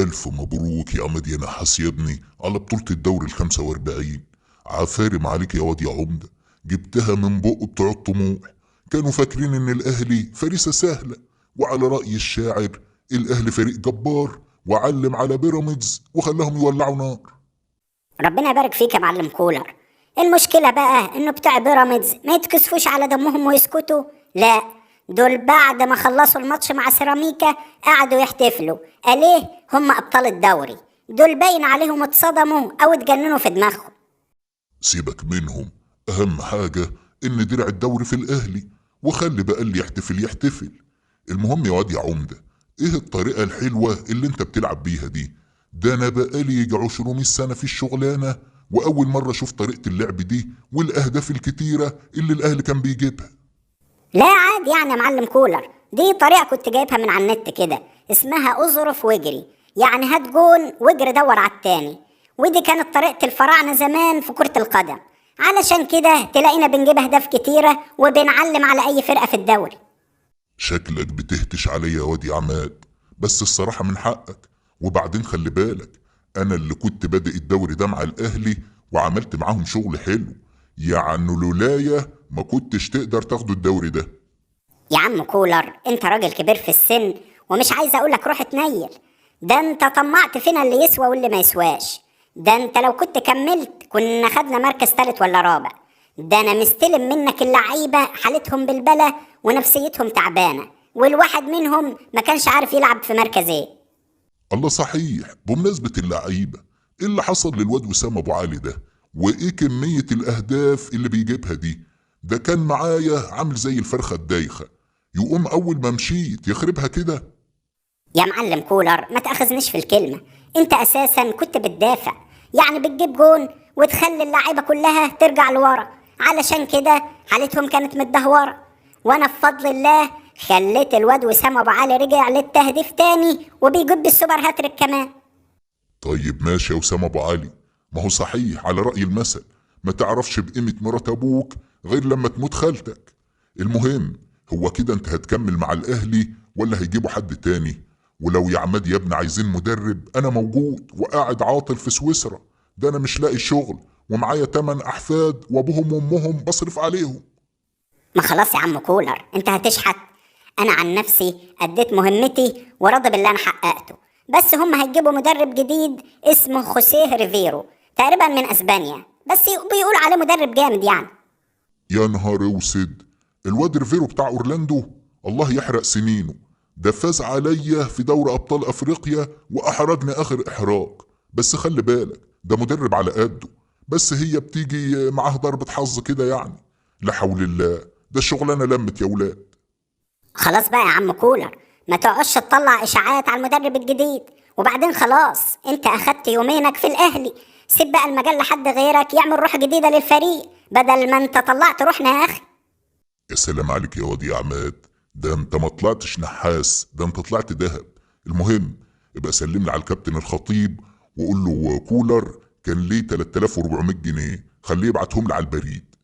ألف مبروك يا عماد يا نحاس يا ابني على بطولة الدوري 45. عفارم عليك يا واد يا عمدة، جبتها من بق بتوع الطموح. كانوا فاكرين إن الأهلي فريسة سهلة، وعلى رأي الشاعر الأهلي فريق جبار وعلم على بيراميدز وخلاهم يولعوا نار. ربنا يبارك فيك يا معلم كولر. المشكلة بقى إنه بتاع بيراميدز ما يتكسفوش على دمهم ويسكتوا، لا دول بعد ما خلصوا الماتش مع سيراميكا قعدوا يحتفلوا، قال ايه هم أبطال الدوري. دول باين عليهم اتصدموا أو اتجننوا في دماغهم. سيبك منهم، أهم حاجة إن درع الدوري في الأهلي، وخلي بقى اللي يحتفل يحتفل. المهم يا واد يا عمدة، إيه الطريقة الحلوة اللي أنت بتلعب بيها دي؟ ده أنا بقالي يجي 200 سنة في الشغلانة، وأول مرة أشوف طريقة اللعب دي والأهداف الكتيرة اللي الأهلي كان بيجيبها. لا عادي يعني يا معلم كولر، دي طريقة كنت جايبها من على النت كده، اسمها اظرف واجري، يعني هات جون واجري دور على التاني. ودي كانت طريقة الفراعنة زمان في كرة القدم، علشان كده تلاقينا بنجيب أهداف كتيرة وبنعلم على أي فرقة في الدوري. شكلك بتهتش عليا يا واد يا عماد، بس الصراحة من حقك. وبعدين خلي بالك، أنا اللي كنت بادئ الدوري ده مع الأهلي وعملت معاهم شغل حلو، يعني لولايا ما كنتش تقدر تاخدوا الدوري ده. يا عم كولر انت راجل كبير في السن، ومش عايز اقولك روح اتنيل، ده انت طمعت فينا اللي يسوى واللي ما يسواش. ده انت لو كنت كملت كنا خدنا مركز تالت ولا رابع. ده انا مستلم منك اللعيبة حالتهم بالبلة ونفسيتهم تعبانة، والواحد منهم ما كانش عارف يلعب في مركز ايه. الله صحيح، بمناسبة اللعيبة، ايه اللي حصل للواد وسام ابو علي ده؟ وايه كمية الاهداف اللي بيجيبها دي؟ ده كان معايا عامل زي الفرخة الدايخة، يقوم اول ما مشيت يخربها كده. يا معلم كولر ما تأخذنيش في الكلمة، انت اساسا كنت بتدافع، يعني بتجيب جون وتخلي اللعيبة كلها ترجع لورا، علشان كده حالتهم كانت متدهورة. وانا بفضل الله خليت الواد وسام ابو علي رجع للتهديف تاني وبيجيب ال super hat-trick كمان. طيب ماشي يا وسام ابو علي، ما هو صحيح على رأي المثل، ما تعرفش بقيمة مرات ابوك غير لما تموت خالتك. المهم هو كده انت هتكمل مع الاهلي ولا هيجيبوا حد تاني؟ ولو يا عماد يا ابني عايزين مدرب انا موجود وقاعد عاطل في سويسرا، ده انا مش لاقي شغل ومعايا 8 احفاد وابوهم وامهم بصرف عليهم. ما خلاص يا عم كولر انت هتشحت. انا عن نفسي اديت مهمتي وراضي باللي انا حققته، بس هم هيجيبوا مدرب جديد اسمه خوسيه ريفيرو، تقريبا من اسبانيا، بس بيقول عليه مدرب جامد يعني. يا نهار اوسد، الواد ريفيرو بتاع اورلاندو الله يحرق سنينه، ده فاز عليا في دوري ابطال افريقيا واحرجني اخر احراج. بس خلي بالك ده مدرب على قده، بس هي بتيجي معاه ضربة حظ كده يعني. لا حول الله، ده الشغلانة لمت يا ولاد. خلاص بقى يا عم كولر، ما تقعدش تطلع اشاعات على المدرب الجديد. وبعدين خلاص انت اخدت يومينك في الاهلي، سيب بقى المجال لحد غيرك يعمل روح جديدة للفريق بدل ما انت طلعت روحنا يا اخي. يا سلام عليك يا واد يا عماد، ده انت ما طلعتش نحاس، ده انت طلعت ذهب. المهم ابقى سلم لي على الكابتن الخطيب وقول له كولر كان ليه 3400 جنيه، خليه يبعتهم لي على البريد.